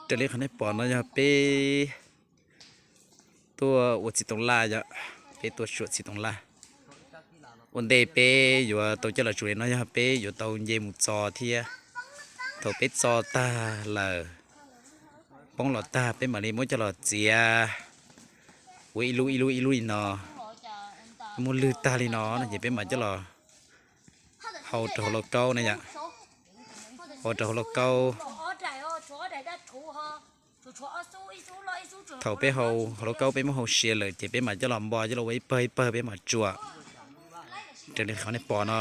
Raws li qhov nej pom no yog peb tuaj ua txiv toov laj yom, peb tuaj tsuam txiv toov laj. Ua ntej peb yuav tau coj los tsuam li no yog peb yuav tau nce mus txo thiab. Thaum peb txo tag lawm, poob los tag peb mam li muab coj los txiav ua ib lub ib lub ib lub li no. Muab lwg tag li no no ces peb mam coj los hau rau hauv lauj kaub na yom. Hau rau hauv lauj kaub. Thaum peb hau hauv lauj kaub peb muab hau sia lawm ces peb mam coj los npo coj los ua ib pawg ib pawg peb mam tsuam. Raws li qhov nej pom no,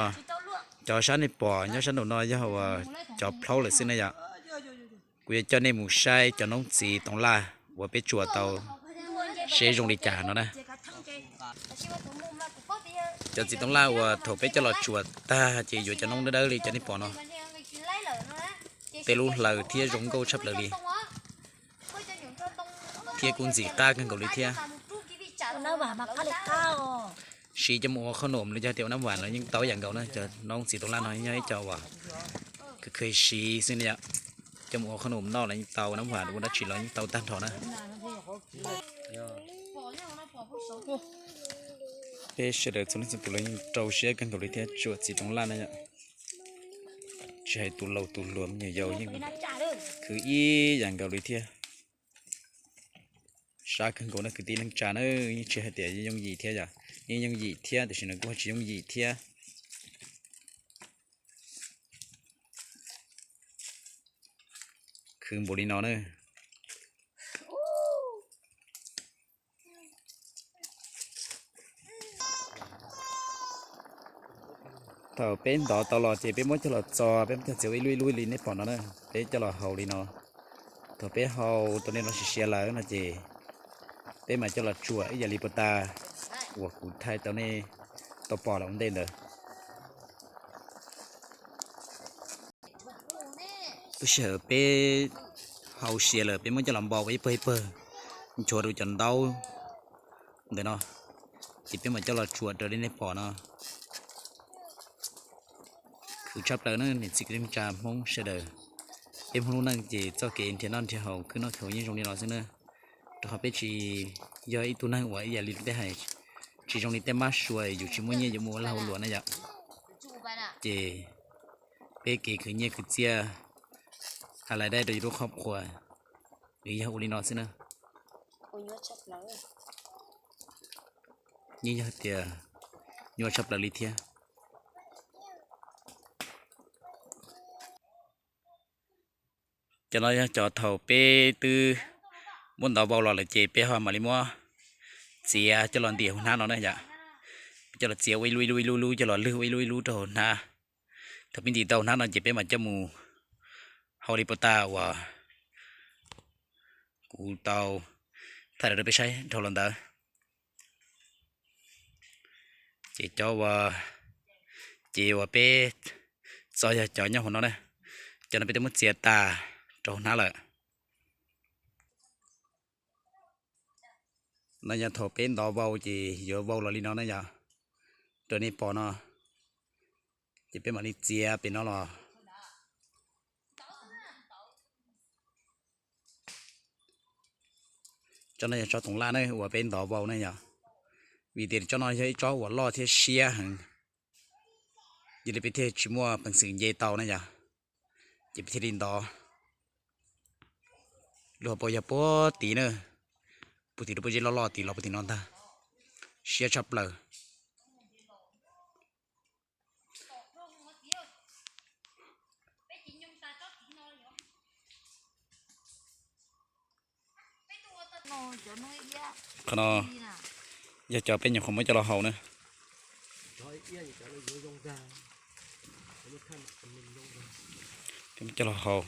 cov sab nej pom nyob sab nraum no yog uas cov plaub lawm xwb na yom. Kuv yuav coj nej mus saib cov noob txiv toov laj uas peb tsuam tau seb zoo li cas no na. Cov txiv toov laj uas thaum peb coj los tsuam tag ces yuav cov noob dawb dawb li cov nej pom no. Tej lub hlaws thiab zoo nkauj tshaj plaws li, thiab kuj ntxim qab kawg nkaus li thiab. Siv coj mus ua qhob noom los yog tias ua nab vam los yeej tau ib yam nkaus na. Cov noob txiv toov laj no yog ib co uas khaws khaws siv xwb na yom. Coj mus ua qhob noom noj los yeej tau, ua nab vam ua dab tsi los yeej tau tag nrho na. Peb sawv daws txhua leej txhua tus los yeej rau siab kawg nkaus li thiab tsuam txiv toov laj na yom. Tsis hais tus laus tus hluas me nyuam yaus yeej khwv ib yam nkaus li thiab. Sab kawg nkaus na kwv tij neej tsa na, yeej tsis hais tias yooj yim thiab yom, yeej yooj yim thiab tiam sis nws kuj tsis yooj yim thiab. Khwv npaum li no na. Thaum peb ntov tau los ces peb muab coj los txo, peb muab coj txiav ua ib lub ib lub li nej pom no na, peb coj los hau li no. Thaum peb hau tau nej no sia sia lawm no ces peb mam coj los tsuam ib yam li puag ta uas kuv thaij tau nej tau pom lawm ua ntej ntawd. Lub sij hawm peb hau sia lawm peb muab coj los npo ua ib pawg ib pawg, nchuav rau cov ntaub ntawm no, ces peb mam coj los tsuam raws li nej pom no. Khwv tshaj plaws na niam txiv kwv tij neej tsa Hmoob sawv daws. Peb Hmoob lub neej ces txoj kev nrhiav noj nrhiav haus khwv noj khwv haus yeej zoo li no xwb na. Rau qhov peb tsis yog ib tug neeg uas ib yam li luag tej hais, tsis zoo li tej mab sua yus tsis muaj nyiaj yuav mus ua lag ua luam na yom. Ces peb kev khwv nyiaj khwv txiaj, has lais dai rau yus lub qhov qhuas, nws yog ua li no xwb na. Yeej yog tias nyuaj tshaj plaws li thiab. Cov no yog cov thaum peb twb muab ntov vau los lawm ces peb ho mam li muab txiav coj los ntim hauv hnab no na yom. Coj los txiav ua ib lub ib lub ib lub lub coj los lwg ua ib lub ib lub rau hauv hnab. Thaum peb ntim tau hnab no ces peb mam coj mus hau li puag ta uas kuv tau thaij rau peb saib dhau los ntawd. Ces cov uas, ces uas peb txo yog cov nyob hauv no na. Cov no peb twb muab txiav tas rau hauv hnab lawm. No yog thaum peb ntov vau ces yuav vau los li no na yom. Raws nej pom no, ces peb mam li txiav pem no los. Tsob no yog tsob toov laj na uas peb ntov vau na yom. Vim tias tsob no yog ib tsob uas loj thiab siab heev, yog li peb thiaj tsis muaj peev xwm nce tau na yom. Ces peb thiaj li ntov. Luag pau yog puag tid na, puag tid rau puag zeb loj loj tid los puag tim no ntag. Siab tshaj plaws. Qhov no yog cov peb nyuam qhuav muab coj los haus na. Coj los haus,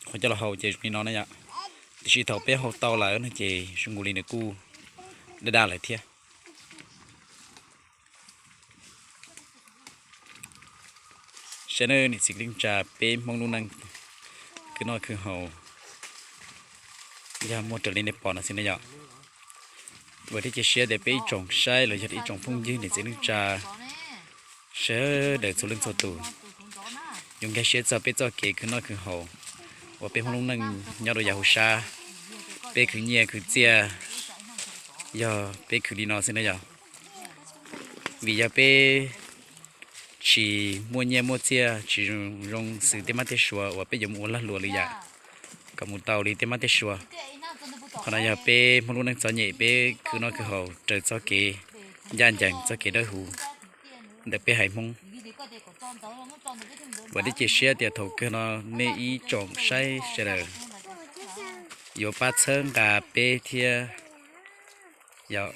nyuam qhuav coj los haus ces zoo li no na yom. Tiam sis thaum peb haus tau lawm no ces zoo nkaus li nws kuj daj daj lawm thiab. Saib nawb niam txiv kwv tij neej tsa, peb Hmoob lub neej khwv noj khwv haus yog muaj raws li nej pom no xwb na yom. Vam thiab cia siab tias peb ib tsoom saib los yog ib tsoom phooj ywg niam txiv neej tsa sawv daws txhua leej txhua tus yuav nkag siab txog peb txoj kev khwv noj khwv haus uas peb Hmoob lub neej nyob rau yav huv sab. Peb khwv nyiaj khwv txiaj yog peb khwv li no xwb na yog. Vim yog peb tsis muaj nyiaj muaj txiaj, tsis zoo xws tej mab tej sua uas peb yuav mus ua lag luam li yam kom mus tau li tej mab tej sua. Qhov no yog peb Hmoob lub neej txom nyem, peb khwv noj khwv haus raws txoj kev ncaj ncees, txoj kev dawb huv ntawm peb haiv Hmoob. Vam thiab cia siab tias thaum kawg no nej ib tsoom saib sawv daws yuav pab txhawb nqa peb thiab yom.